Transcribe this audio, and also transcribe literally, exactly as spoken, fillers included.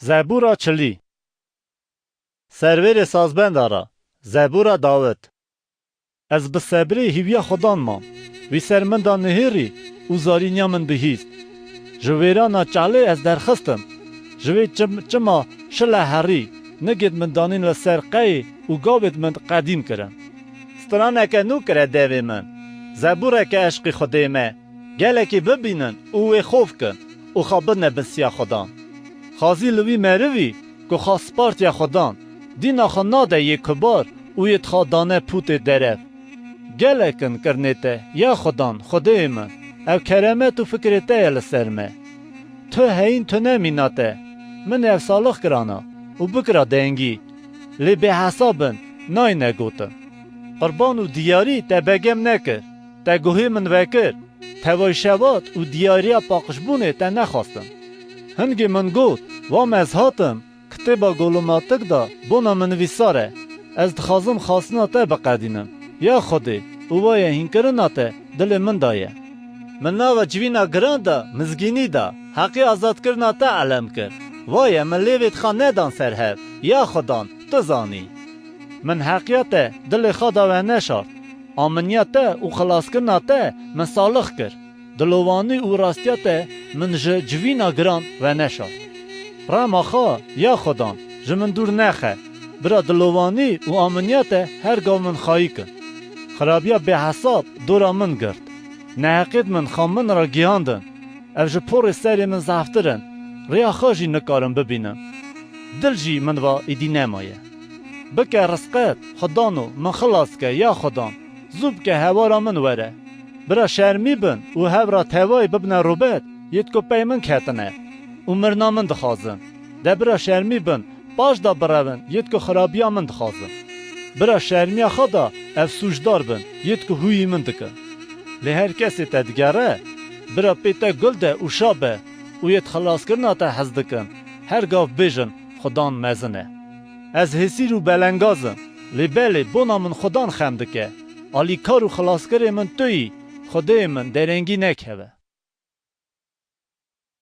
Zebûra çilî. Servêrê sazbenda re. Zebûra Dawid. Ez bi sebrê hîviya Xudan mam. Wî ser min de nihêrî û zarîniya min bihîst. Ji wêrana çalê ez derxistim. Ji wê çim-, çima şile herî, nigêd min danîn li ser qeyê û gavêd min qedîm kirin. Straneke nû kire devê min. Zebûreke eşqî Xwedê me. Gelekî bibînin û wê xof kin û xwe bidine bin siya Xudan. Xazî li wî merivî ku xwe spartiye Xudan, dîna xwe nade yê kubar û yê dixa dane pûtê derev. Gelek in kirinê te, ya Xudan, Xwedêyê min, ev keremet û fikrê te ye li ser me. Tu heyîn tune mîna te, min ev salix kirana û bikira dengî. Lê bêhesab in, nayne gotin. Qurban û diyarî te begem nekir, te guhê min vekir, tevayî şewat û diyariya paqijbûnê te nexwestin. Hingê min got, wa me ez hatim, kitêba Golomatik de bona min nivîsar e, ez dixwazim xastina te biqedînim, ya Xwedê, û wa ye hînkirina te dilê min de ye. Min nava civîna giran de, mizgînî de, heqê azadkirina te elem kir. Wa ye min lêvêd xwe nedan ser hev, ya Xudan, tu zanî. Min heqiya te dilê xwe de veneşart. Aminiya te û xilaskirina te min salix kir. Dilovanî û rastiya te min ji civîna giran veneşart. Rema xwe, ya Xudan, ji min dûr nexe. Bira dilovanî û aminiya te her gav min xayî kir. Xirabiya bêhesab dora min girt. Neheqêd min xwe min re gihandin. Ev ji porê serê min zeftir in. Rêya xwe jî nikarim bibînim. Dil jî min va îdî nemaye. Bike rizqet, Xwedano, min xilas ke, ya Xwedan, zû bike hewara min were. Bira şermî bin û hev ra tevayî bibine rûbet yêd ku pey min ketine û mirina min dixwazin. De bira şermî bin, paş de birevin yêd ku xirabiya min dixwazin. Bira şermiya xwe de ev sûcdar bin yêd ku hûyî min dikin. Lê her kesê te digere, bira pê te gul de û şa be û yêd xilaskirina te hez dikin, her gav bêjin, Xudan mezin e. Ez hêsîr û belengaz im, lê belê bona min Xudan xem dike. Alîkar û xilaskirê min tu yî, Xwedêyê min derengî nekeve.